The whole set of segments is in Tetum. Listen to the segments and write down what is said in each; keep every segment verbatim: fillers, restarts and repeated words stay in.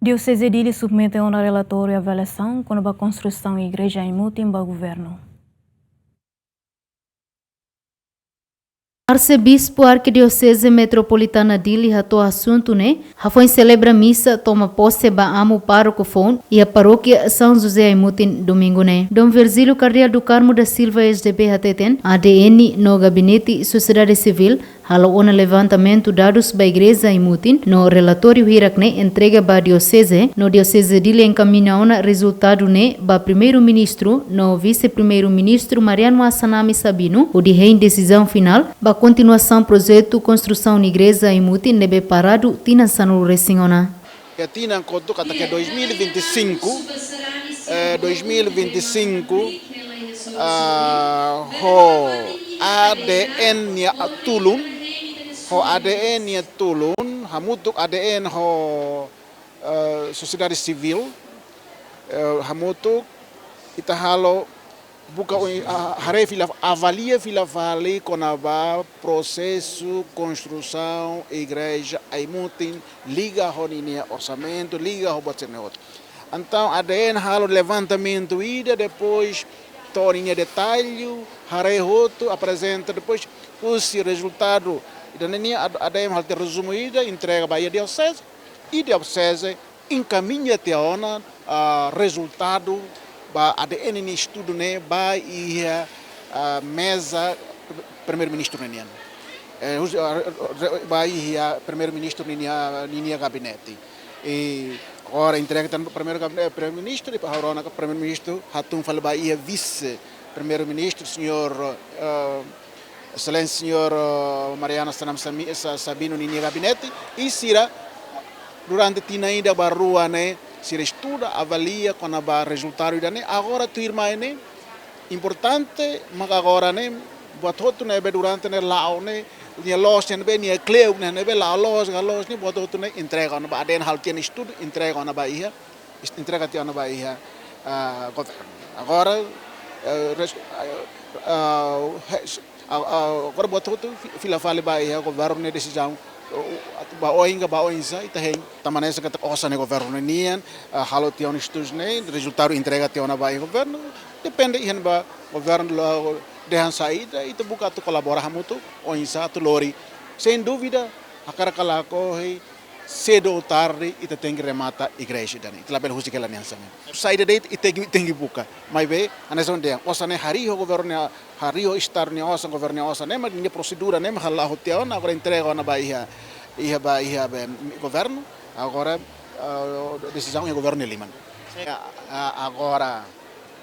Dioseze Dili submete ona relatóriu avaliasaun kona-ba konstrusaun igreja Aimutin ba governu. Arsebispu Arkidioseze Metropolitana Dili hato'o asuntu ne'e, hafoin selebra misa toma pose ba amu pároku foun iha parókia São José Aimutin, domingu ne'e. Dom Virgílio Cardeal do Carmo da Silva, S D B, hateten, A D N no gabinete sosiedade sivíl halo ona levantamentu dadus ba igreja Aimutin, no relatóriu hirak-ne'e entrega ba dioseze, no Dioseze Dili enkamiña ona rezultadu ne'e ba Primeiru-Ministru no Vise-Primeiru-Ministru Mariano Assanami Sabino, hodi hein desizaun finál ba kontinuasaun projetu konstrusaun igreja Aimutin ne'ebé paradu tinan sanulu-resin-ona. Iha tinan kotuk katak dois mil e vinte e cinco, eh, dois mil e vinte e cinco, ah, ho A D N nia tulun, ho A D N nia tulun, hamutuk A D N ho, eh, sosiedade sivíl, eh, hamutuk ita halo buka oin, ah, haree fila, avalia fila fali kona-ba prosesu konstrusaun igreja Aimutin, liga ho ninia orsamentu, liga ho buat sira-ne'e hotu. Entaun, A D N halo levantamentu ida, depois to'o ninia detallu, haree hotu, aprezenta, depois husi rezultadu ida-ne'e nian, A D N halo tiha rezumu ida, entrega ba iha dioseze, i dioseze enkamiña tiha ona, ah, rezultadu ba A D N nia estudu ne'e ba iha, ah, meza Primeiru-Ministru nian. Eh, hus-, ah, re-, re-, ba iha Primeiru-Ministru ninia, ninia gabinete. I agora entrega tan Primeiru Gabinete, Primeiru-Ministru, i para rona ka Primeiru-Ministru hatún fali ba iha Vise-Primeiru-Ministru, señór, eh, Exelénsia señór, eh, Mariano Assanami Sami-, Sa-, Sabino ninia gabinete, i sira durante tinan ida ba rua ne'e, sira estuda, avalia kona-ba rezultadu ida-ne'e, agora tuirmai ne'e, importante, maka agora ne'e, buat hotu ne'ebé durante ne'e la'o ne'e, nia loos ne'ebé, nia kle'uk ne'ebé la'o loos, ka loos ne'e, buat hotu ne'e entrega ona ba A D N halo tiha ona estudu, entrega ona ba iha, est-, entrega tiha ona ba iha, ah, governu. Agora, eh, res-, ah, ah, hes-, ah, ah, agora buat hotu fi-, fila fali ba iha governu nia desizaun, uh, atu ba oin ka ba oinsá, ita hein, tanba hanesan katak osan ne'e governu nian, ah, halo tiha ona estudu ne'e, rezultadu entrega tiha ona ba iha governu, depende iha ne'ebá governu la dehan saida, ita buka atu kolabora hamutuk, oinsá atu lori. Sem dúvida, hakarak ka lakohi, sedu ou tarde, ita tenke remata igreja ida-ne'e. Ita labele husik hela nian hanesan ne'e. Saida de'it, ita tenke, tenke buka. Maibé, hanesan dehan, osan ne'e harii ho governu nia, harii ho estadu nia osan, governu nia osan ne'e, mas nia prosedura ne'e, mas hala'o tiha ona, agora entrega ona ba iha, iha ba iha be governu, agora, ah, desizaun iha governu nia liman. Ah, ah, agora,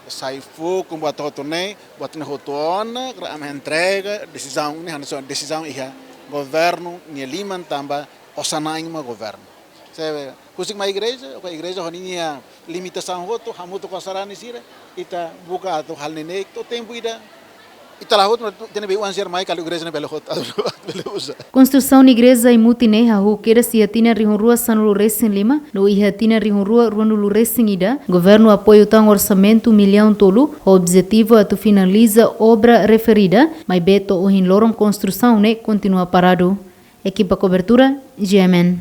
sai fuuk buat hotu ne'e, buat ne'e hotu ona, kera ama entrega, desizaun ne'e, hanesan desizaun iha governu nia liman tanba osan na'in mak governu. Se husik mai igreja, ho igreja ho ninia limitasaun hotu, hamutuk ho sarani sira, ita buka atu halo neineik, to'o tempu ida, ita la hotu, ita-nia be-oan sira mai, kala igreja ne'e bele hotu, bele uza. Konstrusaun igreja Aimutin ne'e hahú kedas iha tinan rihun rua sanulu-resin-lima, no iha tinan rihun rua ruanulu-resin-ida, governu apoiu tan orsamentu millaun tolu, ho objetivu atu finaliza obra referida, maibé to'o ohin loron konstrusaun ne'e kontinua paradu. Ekipa kobertura, G M N.